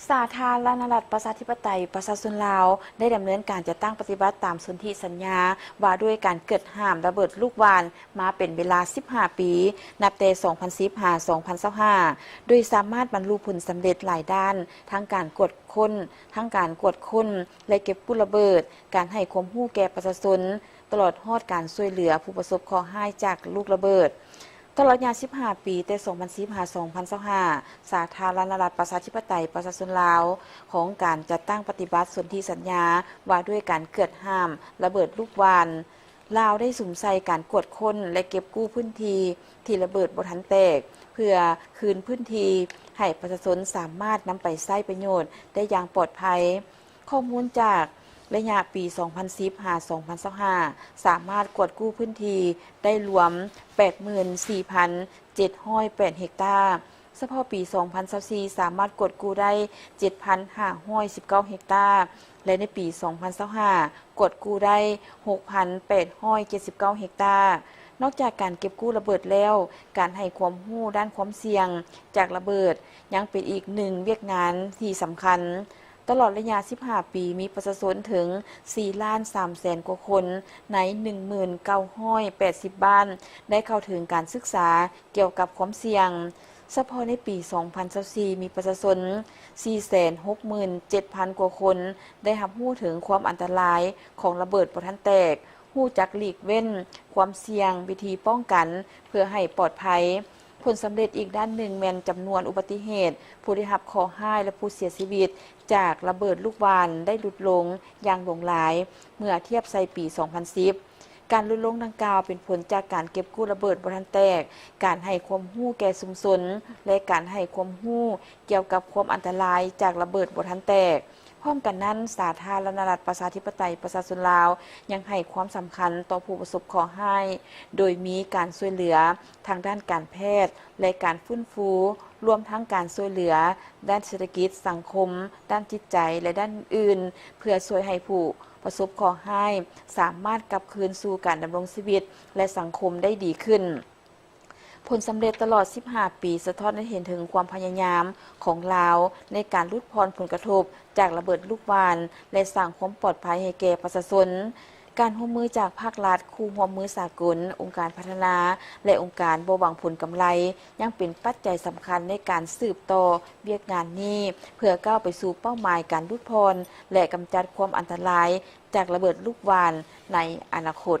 ສາທາລະນະລັດ ປະຊາທິປະໄຕ ປະຊາຊົນລາວ ໄດ້ດຳເນີນການຈັດຕັ້ງປະຕິບັດຕາມສົນທິສັນຍາ ວ່າດ້ວຍການເກີດຫ້າມລະເບີດລູກຫວ່ານ ມາເປັນເວລາສິບຫ້າປີ ນັບແຕ່ສອງພັນສິບຫາສອງພັນຊາວຫ້າ ໂດຍສາມາດບັນລຸຜົນສຳເລັດຫຼາຍດ້ານ ທັງການກວດຄົ້ນ ທັງການກວດຄົ້ນ ແລະ ເກັບກູ້ລະເບີດ, ການໃຫ້ຄວາມຮູ້ແກ່ປະຊາຊົນ ຕະຫຼອດຮອດການຊ່ວຍເຫຼືອຜູ້ປະສົບເຄາະຮ້າຍຈາກລູກລະເບີດ. ຕະຫຼອດໄລຍະສິບຫ້າປີ ແຕ່ສອງພັນສິບຫາສອງພັນຊາວຫ້າ ສາທາລະນະລັດ ປະຊາທິປະໄຕ ປະຊາຊົນລາວ ຂອງການຈັດຕັ້ງປະຕິບັດສົນທິສັນຍາ ວ່າດ້ວຍການເກີດຫ້າມລະເບີດລູກຫວ່ານ ລາວໄດ້ສຸມໃສ່ການກວດຄົ້ນ ແລະ ເກັບກູ້ພື້ນທີ່ທີ່ລະເບີດບໍ່ທັນແຕກ ເພື່ອຄືນພື້ນທີ່ໃຫ້ປະຊາຊົນສາມາດນຳໄປໃຊ້ປະໂຫຍດໄດ້ຢ່າງປອດໄພ. ຂໍ້ມູນຈາກໄລຍະປີສອງພັນສິບຫາສອງພັນຊາວຫ້າ ສາມາດກວດກູ້ພື້ນທີ່ໄດ້ລວມແປດໝື່ນສີ່ພັນເຈັດຮ້ອຍແປດເຮັກຕາ, ສະເພາະປີສອງພັນຊາວສີ່ ສາມາດກວດກູ້ໄດ້ເຈັດພັນຫ້າຮ້ອຍສິບເກົ້າເຮັກຕາ ແລະ ໃນປີສອງພັນຊາວຫ້າ ກວດກູ້ໄດ້ຫົກພັນແປດຮ້ອຍເຈັດສິບເກົ້າເຮັກຕາ. ນອກຈາກການເກັບກູ້ລະເບີດແລ້ວ, ການໃຫ້ຄວາມຮູ້ດ້ານຄວາມສ່ຽງຈາກລະເບີດ ຍັງເປັນອີກໜຶ່ງວຽກງານທີ່ສຳຄັນ. ຕະຫຼອດໄລຍະສິບຫ້າປີ ມີປະຊາຊົນເຖິງສີ່ລ້ານສາມແສນກວ່າຄົນ ໃນໜຶ່ງໝື່ນເກົ້າຮ້ອຍແປດສິບບ້ານ ໄດ້ເຂົ້າເຖິງການສຶກສາກ່ຽວກັບຄວາມສ່ຽງ. ສະເພາະໃນປີສອງພັນຊາວສີ່ ມີປະຊາຊົນສີ່ແສນຫົກໝື່ນເຈັດພັນກວ່າຄົນ ໄດ້ຮັບຮູ້ເຖິງຄວາມອັນຕະລາຍຂອງລະເບີດບໍ່ທັນແຕກ, ຮູ້ຈັກຫຼີກເວັ້ນຄວາມສ່ຽງ, ວິທີປ້ອງກັນເພື່ອໃຫ້ປອດໄພ. ຜົນສຳເລັດອີກດ້ານໜຶ່ງແມ່ນຈຳນວນອຸບັດຕິເຫດ ຜູ້ໄດ້ຮັບເຄາະຮ້າຍ ແລະ ຜູ້ເສຍຊີວິດຈາກລະເບີດລູກຫວ່ານໄດ້ຫຼຸດລົງຢ່າງຫຼວງຫຼາຍ ເມື່ອທຽບໃສ່ປີສອງພັນສິບ. ການຫຼຸດລົງດັ່ງກ່າວເປັນຜົນຈາກການເກັບກູ້ລະເບີດບໍ່ທັນແຕກ, ການໃຫ້ຄວາມຮູ້ແກ່ຊຸມຊົນ ແລະ ການໃຫ້ຄວາມຮູ້ກ່ຽວກັບຄວາມອັນຕະລາຍຈາກລະເບີດບໍ່ທັນແຕກ. ພ້ອມກັນນັ້ນ, ສາທາລະນະລັດ ປະຊາທິປະໄຕ ປະຊາຊົນລາວ ຍັງໃຫ້ຄວາມສຳຄັນຕໍ່ຜູ້ປະສົບເຄາະຮ້າຍ, ໂດຍມີການຊ່ວຍເຫຼືອທາງດ້ານການແພດ ແລະ ການຟື້ນຟູ, ລວມທັງການຊ່ວຍເຫຼືອດ້ານເສດຖະກິດ, ສັງຄົມ, ດ້ານຈິດໃຈ ແລະ ດ້ານອື່ນໆ ເພື່ອຊ່ວຍໃຫ້ຜູ້ປະສົບເຄາະຮ້າຍສາມາດກັບຄືນສູ່ການດຳລົງຊີວິດ ແລະ ສັງຄົມໄດ້ດີຂຶ້ນ. ຜົນສຳເລັດຕະຫຼອດສິບຫ້າປີ ສະທ້ອນໃຫ້ເຫັນເຖິງຄວາມພະຍາຍາມຂອງລາວໃນການຫຼຸດຜ່ອນຜົນກະທົບຈາກລະເບີດລູກຫວ່ານ ແລະ ສ້າງຄວາມປອດໄພໃຫ້ແກ່ປະຊາຊົນ. ການຮ່ວມມືຈາກພາກລັດ, ຄູ່ຮ່ວມມືສາກົນ, ອົງການພັດທະນາ ແລະ ອົງການບໍ່ຫວັງຜົນກຳໄລ ຍັງເປັນປັດໄຈສຳຄັນໃນການສືບຕໍ່ວຽກງານນີ້ ເພື່ອກ້າວໄປສູ່ເປົ້າໝາຍການຫຼຸດຜ່ອນ ແລະ ກຳຈັດຄວາມອັນຕະລາຍຈາກລະເບີດລູກຫວ່ານໃນອະນາຄົດ.